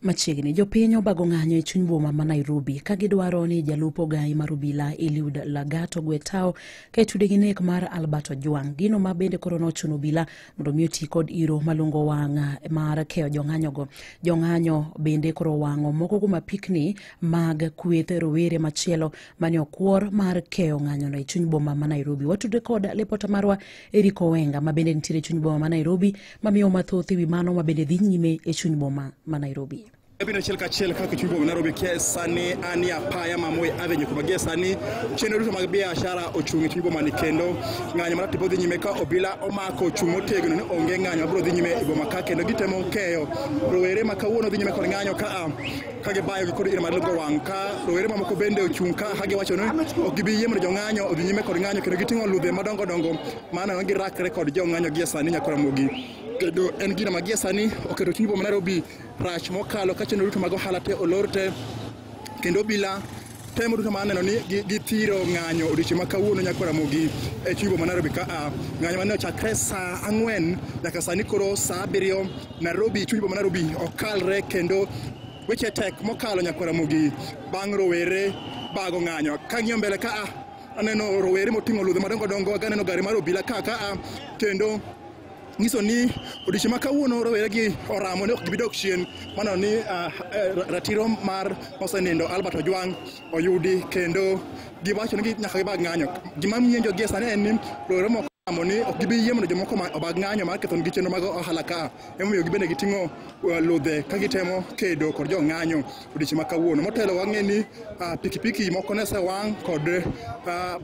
Machiegni jopiny obago ng'anyo e chuny boma ma Nairobi ka gidwaro ni jalup ogai mar obila Eliud Lagat ogwe tao ka itude gi nek mar Albert Ojwang. Gino ma bende koro nochuno obila mondo mi oti kod iro malungo wang' mar keyo jong'anyogo. Jong'anyo bende koro wang'o moko kuom apikni mag kweth rowere machielo mane okwor mar keyo ng'anyono e chuny boma ma Nairobi. Watude kod lipota marwa Eric Owenga ma bende nitiere e chuny boma ma Nairobi mamiyo mathoth ewi mano ma bende dhi nyime e chuny boma ma Nairobi. Abiro achiel kachiel kaka chuny boma Nairobi kia sani an e apaya ma Moi Avenue kuma gie sani chenro duto mag biashara ochung' e chuny boma ni kendo ng'anyo mar tipo dhi nyime ka obila omako ochung' motegno ni onge ng'anyo mabiro dhi nyime e boma ka kendo gitemo keyo rowere ma kawuono dhi nyime kod ng'anyo ka gibayo gi kod iro mar lungo wang' ka rowere mamoko bende ochung' ka giwacho ni ok gibi yie mondo jong'anyo odhi nyime kod ng'anyo kendo giting'o ludhe madongo dongo mano girakre kod jong'anyo gie sani nyakora Ramogi kendo en gino ma gie sani oketo chuny boma Nairobi rach mokalo ka chenro duto mag ohala te olor te kendo obila temo duto mar neno ni githiro ng'anyo odiochieng' ma kawuono nyakora Ramogi e chuny boma Nairobi ka ng'anyo mane ochakre saa 4 nyaka sani koro saa 7 Nairobi chuny boma Nairobi okalre kendo weche tek mokalo nyakora Ramogi bang' rowere bago ng'anyo. Kang'iyo mbele ka aneno rowere moting'o ludhe madongo dongo, aneno gari mar obila ka kendo nyiso ni odiochieng' ma kawuono rowere gi oramo ni ok gibi dok chien mano ni ratiro mar mosenindo Albert Ojwang oyudi kendo giwacho ni nyaka gibag ng'anyo. Gima miyo gie sani en ni rowere moko oramo ni ok gibi yie mondo jomoko obag ng'anyo mar ketho negi chenro mag ohala ka emomiyo gibende giting'o ludhe ka gitemo kedo kod jong'anyo odiochieng' ma kawuono. Motelo wang'e ni pikipiki moko ne osewang' kod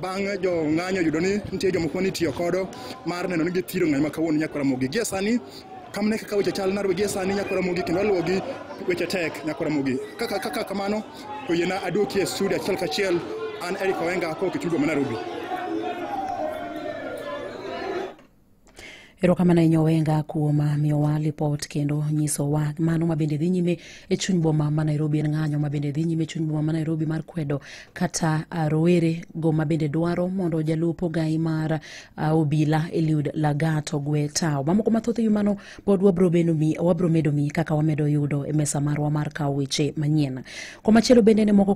bang' jong'anyo yudo ni nitie jomoko mane itiyo kodo mar neno ni githiro ng'anyo ma kawuono nyakora Ramogi. Gie sani kamano kaka weche chal Nairobi gie sani nyakora Ramogi kendo waluwogi weche tek nyakora Ramogi. Kaka kamano to yiena aduoki e studio achiel kachiel an Eric Owenga kowuok e chuny boma Nairobi. Erokamano ahinya Owenga kuom miyowa lipot kendo nyisowa mano mabende dhi nyime e chuny boma ma Nairobi en ng'anyo mabende dhi nyime e chuny boma ma Nairobi mar kwedo kata rowere go mabende dwaro mondo jalup ogai mar obila Eliud Lagat ogwe tao. Mamoko mathoth ewi mano pod wabro medo mi kaka wamedo yudo e mesa marwa mar kawo weche manyien. Komachielo bende ne moko